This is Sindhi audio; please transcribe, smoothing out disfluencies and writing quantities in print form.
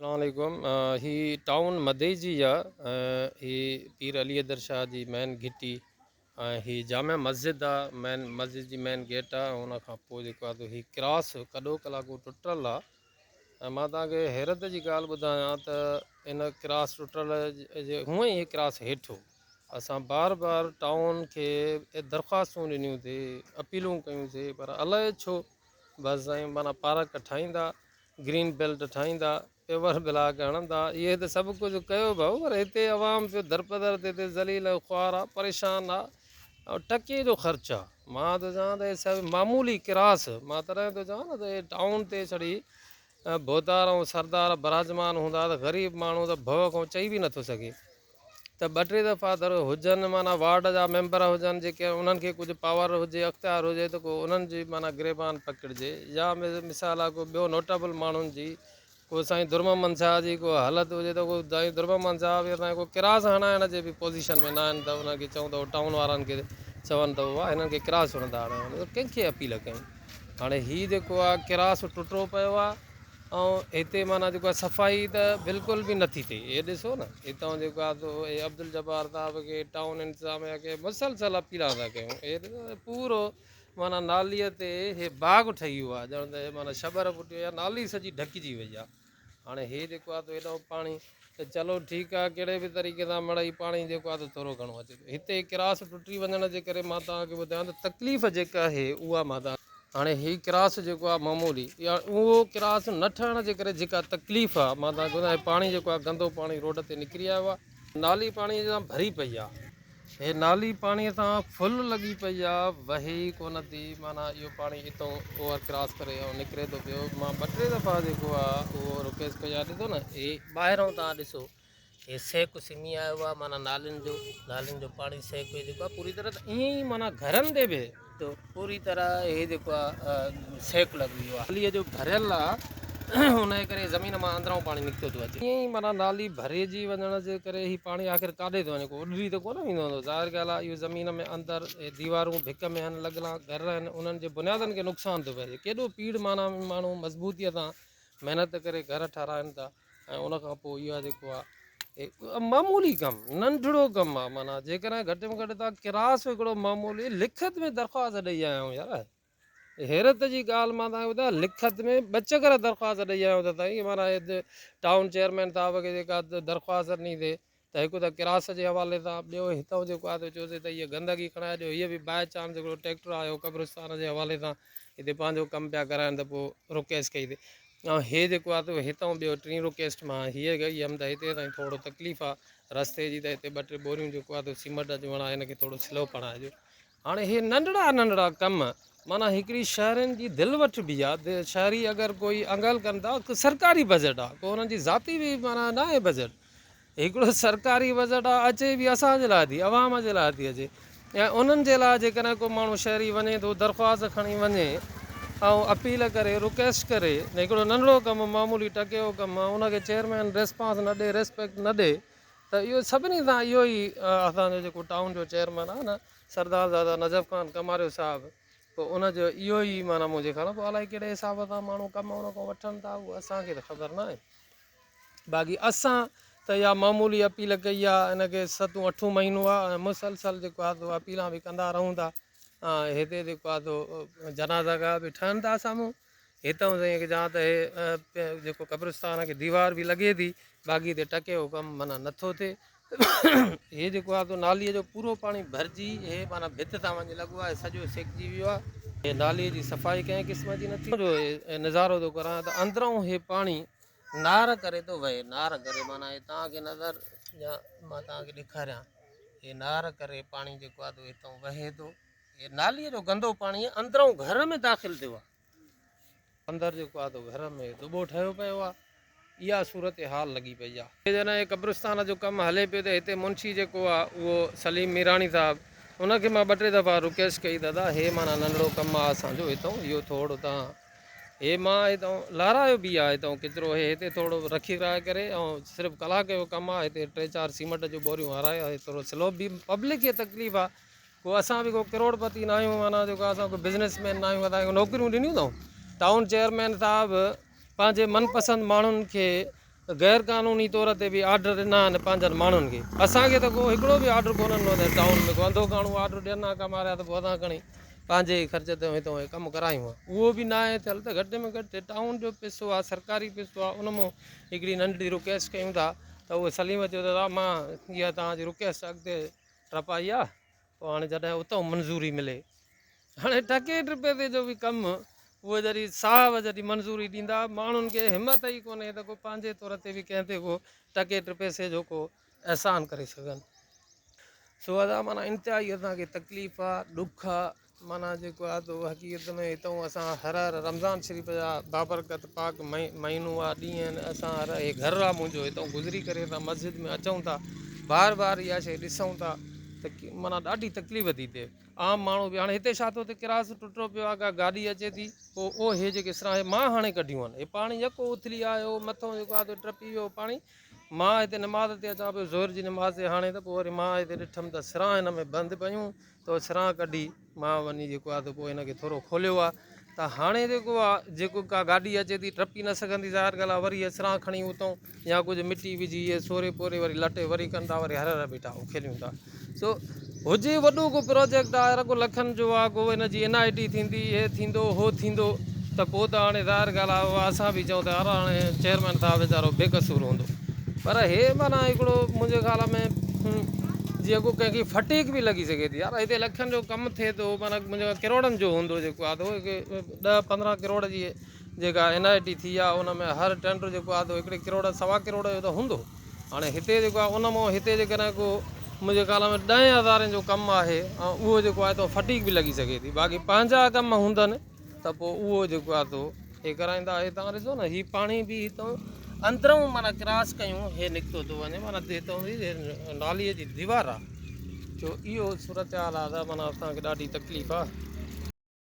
اسلام عليڪم هي ٽائون مدئجي آ هي پير علي حيدر شاهه جي مين گهٽي ۽ هي جامع مسجد آ مين مسجد جي مين گيٽ آ ان کان پوء جيڪو آ هي ڪراس ڪڏو ڪلاڪو ٽٽل آ ۽ مان توهان کي حيرت جي ڳالهه ٻڌايان ته ان ڪراس ٽٽل جي هونئن ئي هي ڪراس هيٺ هو اسان بار بار ٽائون کي درخواستون ڏنيون سي اپيلون ڪيون سي پر الائي ڇو بس سائين معنيٰ پارڪ ٺاهيندا گرين بيلٽ ٺاهيندا، پيور بلاڪ هڻندا، اهي ته سڀ ڪجهه ڪيو ڀائو پر هتي عوام پيو درپدر تي تي ذليل ۽ خوار آ، پريشان آ ۽ ٽڪي جو خرچ آ. مان ٿو چوان ته هي سڀ معمولي ڪراس، مان تڏهن ٿو چوان نه ته هي ٽائون تي ڇڙي ڀوتار ۽ سردار براجمان هوندا ته غريب ماڻهو ته ڀؤ کان چئي به نٿو سگهي. ته ٻه ٽي دفعا در هجن معنيٰ وارڊ جا ميمبر هجن جيڪي انهن کي ڪجهه پاور هجي اختيار هجي ته ڪو انهن جي معنيٰ گريبان پڪڙجي يا مثال آ ڪو ٻيو نوٽبل ماڻهن جي ڪو سائين درمحمد شاهه جي ڪو حالت هجي ته ڪو سائين درمحمد شاهه به اسان کي ڪو ڪراس هڻائڻ جي به پوزيشن ۾ نه آهن ته انهن کي چئون ته ٽائون وارن کي چون ته بابا هنن کي ڪراس ڇو نٿا هڻايو ڪنهن کي اپيل ڪيون هاڻي هي جيڪو آ ڪراس ٽٽو پيو آ ۽ هتي معنيٰ جيڪو آهي صفائي ته بلڪل به نٿي ٿئي هي ڏسو نه هتان جيڪو آهي سو هي عبدالجبار صاحب کي ٽائون انتظاميا کي مسلسل اپيلان ٿا ڪيون هي ڏسو پورو معنيٰ ناليء تي هي باغ ٺهي ويو آهي ڄڻ ته معنيٰ شٻر ڦٽي وئي آهي نالي سڄي ڍڪجي وئي آهي هاڻي هي جيڪو آهي سو هيڏو پاڻي ته چلو ٺيڪ آهي ڪهڙي به طريقي سان مڙئي پاڻي جيڪو آهي سو ٿورو گهڻو اچي ٿو هتي ڪراس ٽٽي وڃڻ جي ڪري مان توهان کي ٻڌايان ته تڪليف جيڪا آهي اها مان توهان هاڻي هي ڪراس جيڪو آهي معمولي يا اهو ڪراس نه ٺهڻ جي ڪري جيڪا تڪليف آهي مان توهان کي ٻڌايان پاڻي جيڪو آهي گندو پاڻي روڊ تي نڪري آيو آهي نالي پاڻي سان ڀري پئي آهي هي نالي پاڻي سان فل لڳي پئي آهي وهي ئي ڪونه ٿي معنيٰ اهو پاڻي اتو اوور ڪراس ڪري ۽ نڪري ٿو پيو مان ٻه ٽي دفعا جيڪو آهي اهو رڪويسٽ ڪئي آهي ڏسو نه هي ٻاهران توهان ڏسو هي سيڪ سمي آيو آ معنيٰ نالين جو نالين جو پاڻي سيڪ هي جيڪو آ پوري طرح ته ائين ئي معنيٰ گهرن تي به ته پوري طرح هي جيڪو آ سيڪ لڳي ويو آ نالي جو ڀريل آ ان جي ڪري زمين مان اندران پاڻي نڪتو ٿو اچي ائين ئي معنيٰ نالي ڀريجي وڃڻ جي ڪري هي پاڻي آخر ڪاڏي ٿو وڃي ڪو اڏري ته ڪونه ويندو هوندو ظاهر ڳالهه آ اهو زمين ۾ اندر هي ديوارون ڀڪ ۾ آهن لڳل گهر آهن انهن جي بنيادن کي نقصان ٿو پئجي ڪيڏو پيڙ معنيٰ ماڻهو مضبوطيء سان محنت ڪري گهر ٺهرائن ٿا ۽ ان کان پوء اها جيڪو آهي معمولي ڪم ننڍڙو ڪم آهي معنيٰ جيڪڏهن گهٽ ۾ گهٽ تان ڪراس هڪڙو معمولي لکت ۾ درخواست ڏئي آيا آهيون يار حيرت جي ڳالهه مان تان ٻڌايان لکت ۾ ٻه چڪر درخواست ڏئي آيا آهيون ته تائين معنيٰ ٽائون چيئرمين صاحب کي جيڪا درخواست ڏني ٿي ته هڪ ته ڪراس جي حوالي سان، ٻيو هتئون جيڪو آهي سو چيوسين ته هيء گندگي کڻائي ڏيو، هيء به باء چانس هڪڙو ٽريڪٽر آيو قبرستان جي حوالي سان هتي پنهنجو ڪم پيا ڪرائن ته پوء رڪيس ڪئي تي ۽ هي جيڪو آهي سو هتئون ٻيو ٽين رڪيسٽ مان هيء ڪئي هيم ته هتي تائين ٿورو تڪليف آهي رستي جي ته هتي ٻه ٽي ٻوريون جيڪو آهي سو سيمٽ جون هڻائي هن کي ٿورو سلو بڻائجو. هاڻي هي ننڍڙا ننڍڙا ڪم معنيٰ هڪڙي شهرين جي دل وٺبي آ شهري اگر ڪوئي انگل ڪن ٿا سرڪاري بجيٽ آ ڪو انهن جي ذاتي به معنيٰ ناهي بجيٽ هڪڙو سرڪاري بجيٽ آ اچي به اسان جي لاء ٿي عوام جي لاء ٿي اچي ۽ انهن جي لاء جيڪڏهن ڪو ماڻهو شهري وڃي ٿو درخواست کڻي وڃي ۽ اپيل ڪري رڪويسٽ ڪري هڪڙو ننڍڙو ڪم معمولي ٽڪي جو ڪم آ ان کي چيئرمين ريسپانس نه ڏي ريسپيڪٽ نه ڏي ته اهو سڀني سان اهو ئي اسان جو جيڪو ٽائون جو چيئرمين آهي نه سردار زاده نجف خان ڪماريو صاحب پوء ان جو اهو ئي معنيٰ منهنجي خيال پوء الائي ڪهڙي حساب سان ماڻهو ڪم ان کان وٺن ٿا اهو اسان کي ته خبر ناهي باقي اسان ته اها معمولي اپيل ڪئي آهي ان کي ستون اٺون مهينو آهي ۽ مسلسل جيڪو آهي سو اپيلان به ڪندا رهون ٿا ۽ هتي جيڪو آهي سو جنازا گاهه به ٺهن ٿا سامهون هتئون سائين کي جان ته هي جيڪو قبرستان کي ديوار به لڳي ٿي باقي هتي ٽڪي جو ڪم معنيٰ نٿو ٿئي هي جيڪو آهي سو نالي جو پورو پاڻي ڀرجي هي معنيٰ ڀت تان وڃي لڳو آهي سڄو سيڪجي ويو آهي هي نالي جي صفائي ڪنهن قسم جي نٿي جو نظارو ٿو ڪرايان ته اندرون هي پاڻي نار ڪري ٿو وهي نار ڪري معنيٰ هي توهان کي نظر يا مان توهان کي ڏيکاريان هي نار ڪري پاڻي جيڪو آهي سو هتئون وهي ٿو هي نالي جو گندو پاڻي اندرون گهر ۾ داخل ٿيو آهي اندر جيڪو آهي سو گهر ۾ دٻو ٺهيو پيو آهي. اها صورتحال لڳي پئي آهي. جڏهن قبرستان جو ڪم هلي پيو ته هتي منشي جيڪو آهي اهو سليم ميراڻي صاحب ان کي مان ٻه ٽي دفعا رڪويسٽ ڪئي دادا هي معنيٰ ننڍڙو ڪم آهي اسان جو هتئون اهو ٿورو تان هي مان هتئون لهرايو به آهي هتئون ڪچرو هي هتي ٿورو رکي رائي ڪري ۽ صرف ڪلاڪ جو ڪم آهي هتي ٽي چار سيمٽ جون ٻوريون هارائي هي ٿورو سلو به پبلڪ کي تڪليف آهي ڪو اسان به ڪو ڪروڙ پتي نه آهيون معنيٰ جيڪو اسان ڪو بزنس مين نه آهيون اسان کي نوڪريون ڏنيون اٿئون ٽائون چيئرمين صاحب پنهنجي من پسند ماڻهن کي غير قانوني طور تي به آرڊر ڏنا آهن پنهنجن ماڻهن کي. اسان کي ته ڪو هڪڙو به آرڊر ڪونه ڏنو اٿن ٽائون ۾ ڪو انڌو ڪاڻو آرڊر ڏين ها ڪماريا ته پوء اسان کڻي پنهنجي ئي خرچ تي هتو هي ڪم ڪرايون ها اهو به ناهي ٿيل ته گهٽ ۾ گهٽ ٽائون جو پئسو آهي سرڪاري پئسو آهي ان مون هڪڙي ننڍڙي رڪويسٽ ڪيون ٿا ته اهو سليم چيو ته مان اها توهان جي رڪويسٽ اڳتي ٽپائي آهي پوء هاڻي جڏهن اتئون منظوري ملي. هاڻي ٽڪي ٽپي تي جو به ڪم اهو جڏهن صاحب جڏهن منظوري ڏيندا ماڻهن کي همت ئي ڪونهي ته ڪو پنهنجي طور تي به ڪنهن تي ڪو ٽڪي ٽي پئسي جو ڪو احسان ڪري سگهن. سو ادا معنيٰ انتهائي اسان کي تڪليف آ ڏک آ معنيٰ جيڪو آ تو حقيقت ۾ هتئون اسان هر هر رمضان شريف جا بابرڪت پاڪ مهينو آ ڏينهن آهن اسان هر هي گهر آ منهنجو هتئون گذري ڪري اسان مسجد ۾ اچون ٿا بار بار اها شيء ڏسون ٿا ته معنيٰ ڏاڍي تڪليف ٿي ٿئي عام ماڻهو به هاڻي هتي ڇا ٿو ٿئي ڪراس ٽٽو پيو آ ڪا گاڏي اچي ٿي پوء او هي جيڪي سران هي مان هاڻي ڪڍيون آهن هي پاڻي يڪو اٿلي آيو مٿو جيڪو آ ٽپي ويو پاڻي مان هتي نماز تي اچان پيو ظهر جي نماز تي هاڻي ته پوء وري مان هتي ڏٺم ته سران هن ۾ بند پيون ته سران ڪڍي مان وڃي جيڪو آ ته پوء هن کي ٿورو کوليو آ ته هاڻي جيڪو آ جيڪو ڪا گاڏي اچي ٿي ٽپي نه سگهندي ظاهر ڳالهه آ وري اهي سران کڻي اتئون يا ڪجهه مٽي وجهي اهي سوري پوري وري لٽي وري ڪن ٿا وري هر هر بيٺا اکيليون ٿا سو هجي وڏو ڪو پروجيڪٽ آ رڳو لکن جو آ ڪو ان جي اين I ٽي ٿيندي هي ٿيندو هو ٿيندو ته پوء ته هاڻي ظاهر ڳالهه آ اسان به چئون ته يار هاڻي چيئرمين صاحب ويچارو بي قصور هوندو پر هي معنيٰ هڪڙو منهنجي خيال ۾ جيئن ڪو ڪنهن کي ڦٽيڪ به لڳي سگهي ٿي يار هتي لکن جو ڪم ٿئي ٿو معنيٰ منهنجي ڪروڙن جو هوندو جيڪو آ ڏهه 15 ڪروڙ جي جيڪا اين I ٽي ٿي آ ان ۾ هر ٽينڊر جيڪو آ ته هڪڙي ڪروڙ سوا ڪروڙ جو ته هوندو هاڻي هتي جيڪو آ ان مان هتي جيڪڏهن ڪو منهنجي خيال ۾ ڏهين هزارين جو ڪم آهي ۽ اهو جيڪو آهي ته ڦٽيڪ به لڳي سگهي ٿي باقي پنهنجا ڪم هوندن ته پوء اهو جيڪو آ تو هي ڪرائيندا هي تان ڏسو نه هي پاڻي به هتان اندرون معنيٰ ڪراس ڪيون هي نڪتو ٿو وڃي معنيٰ هتان نالي جي ديوار آ جو اهو صورتحال آ ته معنيٰ اسان کي ڏاڍي تڪليف آ.